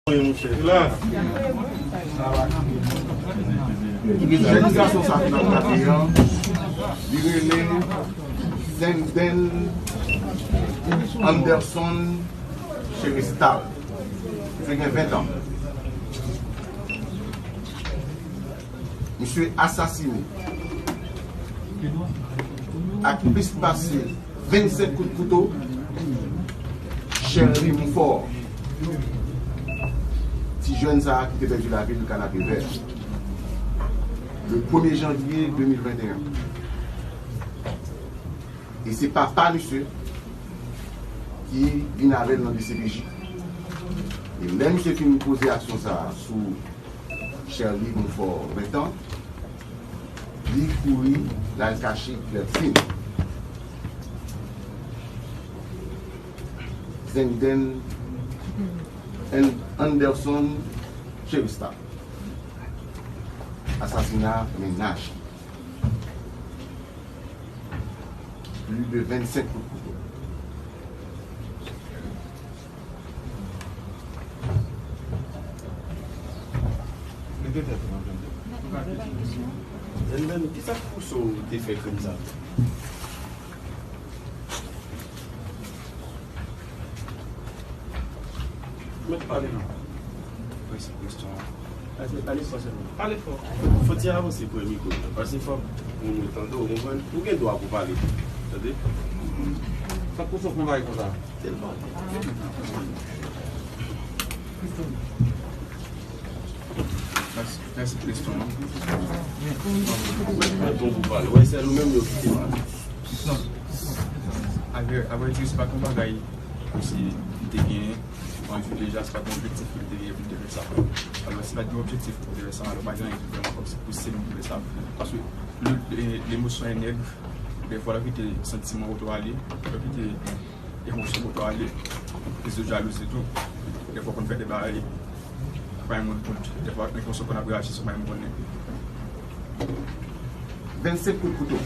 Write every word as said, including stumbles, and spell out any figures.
Jèn gason sa ki nan kay la, li rele Zenden Anderson Cherestal. Misye gen ven tan. Misye asasine ak plis pase vennsenk kout kouto Sherly Monfort, ti jèn sa a ki te pèdi lavi l Kanapevè, le premye janvye de mil venteyen. E se papa misye ki vin avè l nan D C P J. E lè misye fin poze aksyon sa a sou Sherly Monfort Ventan, li kouri l al kache Klèvin Zenden An- Anderson Cherestal. Asasina mennaj. Plis de vennsenk kout kouto. Mete tèt ou nan tande. Zenden, kisa k pouse w te fè krim sa? Mèt pale non. Prensip kestyon an. Pale, pale fò sèlman. Pale fò. Fò ti avanse pran mikwo yo. Paske fòk moun yo tande w, konprann? Ou gen dwa pou pale. Tande? Sa k pou sòf nan bagay konsa? Tèlman. Mèsi, mèsi pou kestyon an. Mwen bon pou pale. Wè, se nou menm yo kite pale. Non. Avrè, avrè di, se pa t yon bagay kòmsi m te gen anvi deja, se pa t yon objektif ke m te gen pou m te fè sa. Alò, si pa t gen objektif pou m te fè sa, alò, pa gen anyen ki vrèman kòmsi pouse m pou m fè sa. Paske le, le, lemosyon e nèg, dèfwa, lè w kite santiman w tou ale, lè w kite emosyon w tou ale, kriz de jalouzi tou, dèfwa w konn fè de bagay, pa yon moun kont, dèfwa, emosyon konn ap reyaji sou pa yon moun konnen. Vennsenk kout kouto.